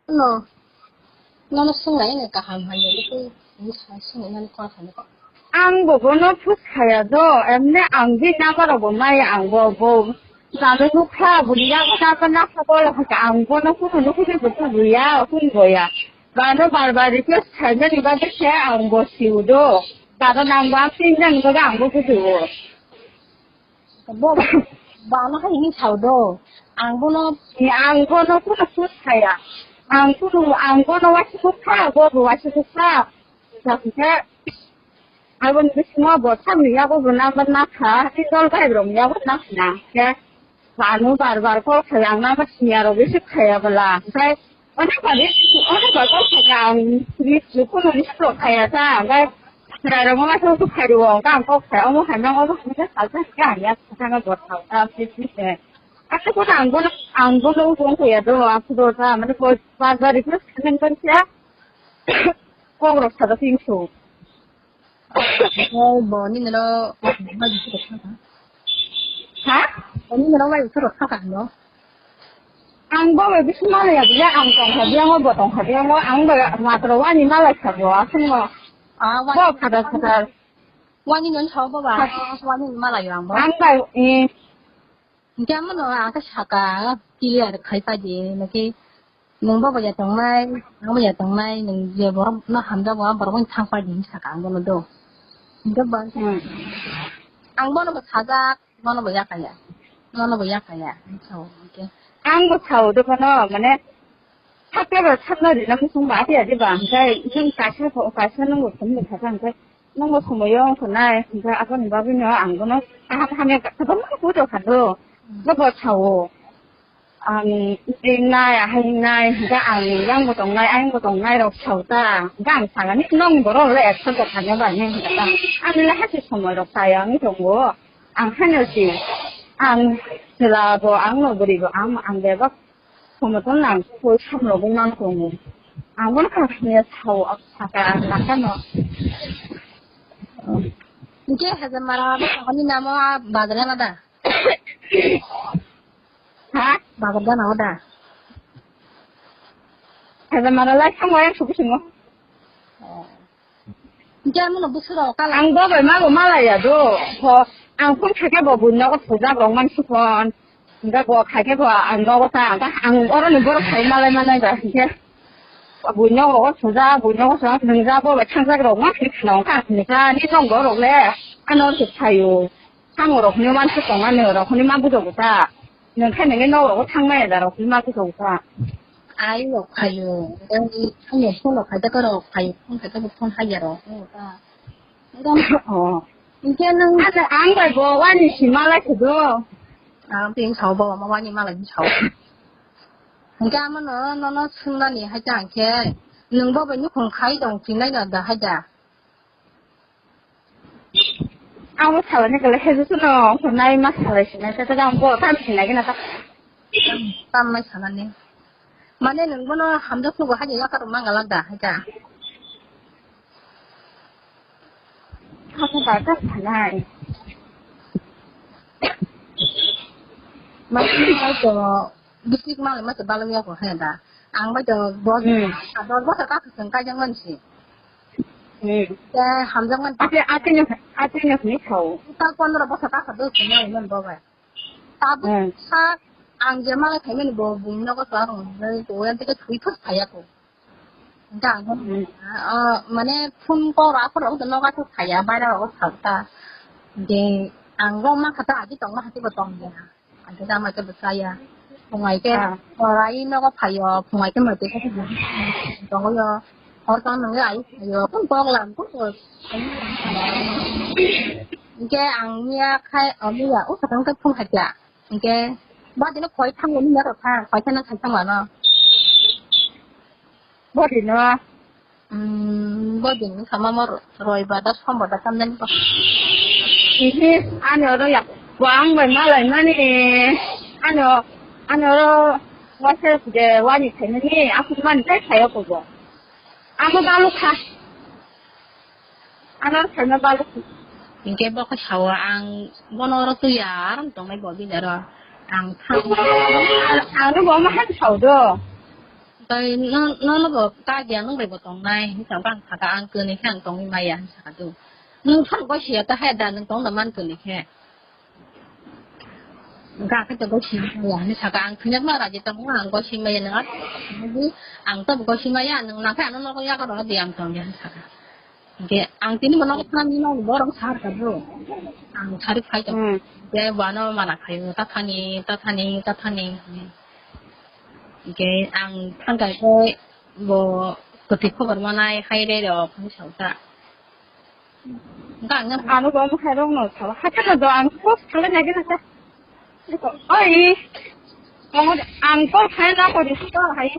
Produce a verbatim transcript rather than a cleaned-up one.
No. Nono swngnaino kaham hai, nini twi, nini sa swngnaino call khainai. Ang bo bono phus khaya do, emne ang bini number rok bo maya ang bo, bo. Jano nukha, buri ya, ko na, ko na, ko la, ko ang bono kuno nukhe bo tu buya, kun boya. Bano bar bar request khaimani bagwi se ang bo siu do. Bano nang bo ang tin jani bagwi ang bo bujiu. Bo, bano hai hinwi sao do. Ang bono, ang bono kuno phus khaya. Ang kuno, ang bono waisa phus kha, bo bo waisa phus kha. Sakhe, aboni bisingo bo samni yago bo number nakha, tei dol bai rok yago nakha. Khe, bano bar bar call khalang number siniya rok receive khaya bwla. Khe, Onek bari, onek bari kok khaikha ang, ri, ri, kuno ri sro khaya ta, onek bari rok ma so su khai ro, ka ang kok khai, omo khai nang, omo khai nang, salsa khai ang ya, sa nang bor thau ta, ri, ri, se. Asa ko ang bono, ang bono u bong ko ya do, aku do ta, mane ko, bar bari ko nang ban siya, kok rok sa da sing so. Bo nini no, ha? Bo nini no, wai usoro saka no. Ang bo bai bisu malai ya, ya ang tong kha, ya ngo bo tong kha, ya ngo ang bo matro wani malai kha bo, asung no. Ah, wani. Bo khata khata. Wani no sao bo ba, wani malai yang bo. Ang bai, eh. Hingke amono ang khe saka, clear khai pai di, naki nwng bo ya tongnai, ang bo ya tongnai, nwng je borok no hamjak bo, borok no thang pai di, hinwi saka ang bono do. Hingke bo, hmm, ang bono bo sajak, bono bo yakaya, bono bo yakaya, sao, hingke. Ang bo sao do bono, mane, Sakya ba sakna rina musung ba ati ati ba hingkai nwng kaisa pho, kaisa nwng bo phone bo thaka hingkai nwng bo somoyo wngkha nai hingkai aboni bagwi no ang bono kaham hamya kwbangma bujo kha do. Bo bo sao ang ringnai ahai ringnai hingkai ang yang bo tongnai ayang bo tongnai rok sao ta hingkai ang sakani nwng borok le accept bo khaina ba hinwi hingka ta ang le haste somoi rok chaya wngwi tongo ang haino si ang chwla bo ang no bwrwi bo ang ang bebak Somoton lang koi samrogwi mang tongo. Ang bono kha hwnwi sao, saka ang sakano. Hingke Hajamara ani namo bazar gana da? Ha? Bazar gana da? Hajamara lai thango yang suku singo. Hingke amono bwswk rok kala. Ang bo bai mago malaya do. Ho, ang phone khaikhe bo buino o sujak rok man si phone. Hingke bo khaikhe bo ang nogo ta, ang, ang oroni borok khai malai manai da hingke. Buino o sujak, buino o sujak, nwngjak bo bai thangjak rok ma phone khna wngkha ang hwnwi kha, ni nong borok le. Ano se phaio. Thango rok hwnwi man se tong ani rok hwnwi ma bujo ta. Nwng khe nini nok rogo thang maya da rok ma khe tong kha. Ai rok phaio, ani phone rok khai da rok phaio, phone khai da phone hai ya rok. Oh. Hingke nwng ano ang bai bo wani si malai khe do. Ang ping sao bo ma wani malai sao. Hingke amo no, no, no, sungnani hai ta hingke nwng bo bai nukhung khai tong chinai da da hai da. Ang bo salai ni kale heju suno, hwnai ma salai sinai, tata ang bo tam sinai gana ta. Tam mai salani. Mane nwng bono hamjak sugo hai ya ka rok mangala da hai ta. Kha kha ba ta salai. Mane to Bisik malai ma se balai ya ko hai da. Ang bai to dos, hmm, dos bosor ta khasang kajang man si. Hmm. Te hamjak man. Ate, ate no, ate no ni khau. Ta pondro bosor ta kha dos ni man bo bai. Tabuk, hmm, sa ang je malai khai mani bo bung nogo sa ang nai ko yan te thui thus phaya ko. Jang, hmm, ah, mane phone call ra phone rok no ga thok phaya, bai ra rok thok ta. Je ang rok ma kha ta agi tong ma hati bo tong ya. Ang khe da mai khe bwsa ya. Phungai khe, ah, orai nogo phaio, phungai khe mai twi khe tongo yo. Hor tong nang ai phaio, kun kok lam, kun kok. Hingke ang miya khai, o miya, o kwthang khe phung khaikha. Hingke, ba dino khoi thango miya rok kha, khoi kheno khai thango ano. Bodi no. Hmm, bodi no sama mo roi ba da som ba da kam den ba. Ihi, ani oro ya. Bo ang bai malai mani. Ano, ano oro wase je wani khainani, aku man kai khayo ko bo. Amo balu kha. Ano khaina balu. Hingke bo kha sawa ang bono oro tuya aram tongnai bo bini oro. Ang thang. Ano bo ma han sao do. Tai no, no, no bo ta dia nung bai bo tong nai. Ni sa bang saka ang kuni khe ang tong maya sa tu. Nung thon ko sia ta hai da nung tong da man kuni khe. Ga khe to ko sia ya ni saka ang thunyak ma raji tong ang ko sia maya nang. Ang to ko sia maya nung na khe ano no ko ya ko ro di ang tong ya saka. Ge, ang tini bono khan ni no borok sar ka bro. Ang sari phai to. Hmm. Ge, bano mana khai, ta thani, ta thani, ta thani. Ge, ang thang kai ko bo koti khobor manai hai re ro phai sa ta. Ga ang Ano bo mo hai rong no sa. Ha ka do ang post khala na ge na sa. Oi. Ang ko khai na ko di sa hai.